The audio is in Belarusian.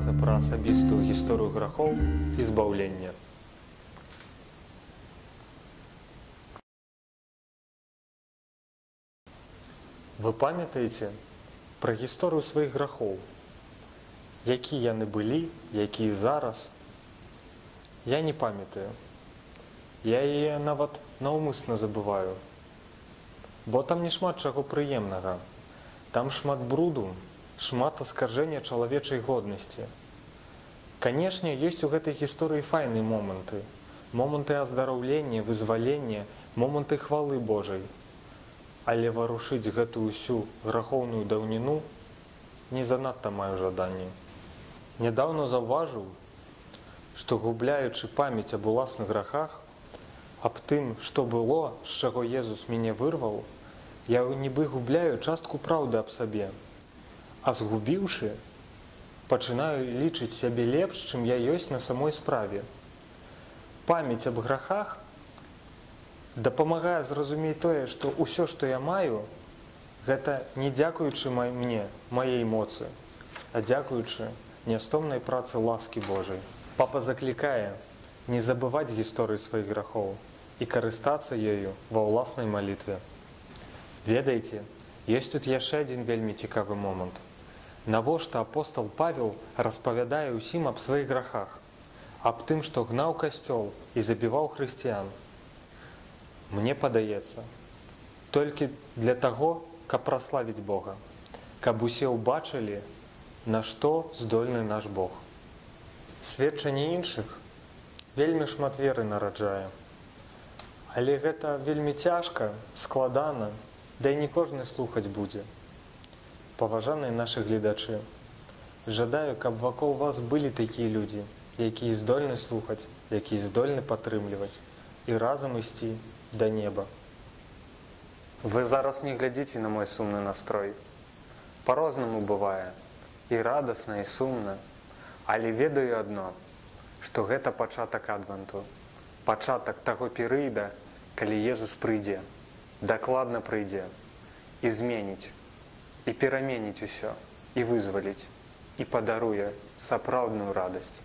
размаўляцца пра асабістую гісторыю грахоў і збаўлення. Вы памятаеце пра гісторыю сваіх грахоў? Якія яны былі, якія зараз? Я не памятаю. Я яе нават наўмысна забываю. Бо там не шмат чаго прыемнага. Там шмат бруду, шмат аскаржэння чалавечай годнасці. Канешне, ёсць у гэтай гісторыі файныя моманты. Моманты аздараўлення, вызвалення, моманты хвалы Божай. Але варушыць гэтую ўсю грахоўную даўніну не занадта маю жаданне. Нядаўна заўважыў, што губляючы памяць аб уласных грахах, аб тым, што было, з чаго Езус мяне вырваў, я нібы губляю частку праўды аб сабе. А згубіўшы, пачынаю лічыць сябе лепш, чым я ёсць на самой справе. Памяць аб грахах дапамагае зразумець тое, што ўсё, што я маю, гэта не дзякуючы мне, маей моцы, а дзякуючы нястомнай працы ласкі Божай. Папа заклікае не забываць гісторыю сваіх грахоў і карыстацца ёю ва ўласнай малітве. Ведаеце, ёсць тут яшчэ адзін вельмі цікавы момант. Навошта апостал Павел распавядае ўсім аб сваіх грахах, аб тым, што гнаў касцёл і забіваў хрысціян? Мне падаецца, толькі для таго, каб праславіць Бога, каб усе ўбачылі, на што здольны наш Бог. Сведчанне іншых вельмі шмат веры нараджае. Але гэта вельмі цяжка, складана, да і не кожны слухаць будзе. Паважаныя нашы гледачы, жадаю, каб вакол вас былі такія людзі, якія здольны слухаць, якія здольны падтрымліваць і разам ісці да неба. Вы зараз не глядзіце на мой сумны настрой. Па-рознаму бывае, і радасна, і сумна. Але ведаю адно, што гэта пачатак адванту, пачатак таго перыяда, калі Езус прыйдзе, дакладна прыйдзе і зменіць, і пераменіць усё, і вызваліць, і падаруе сапраўдную радасць.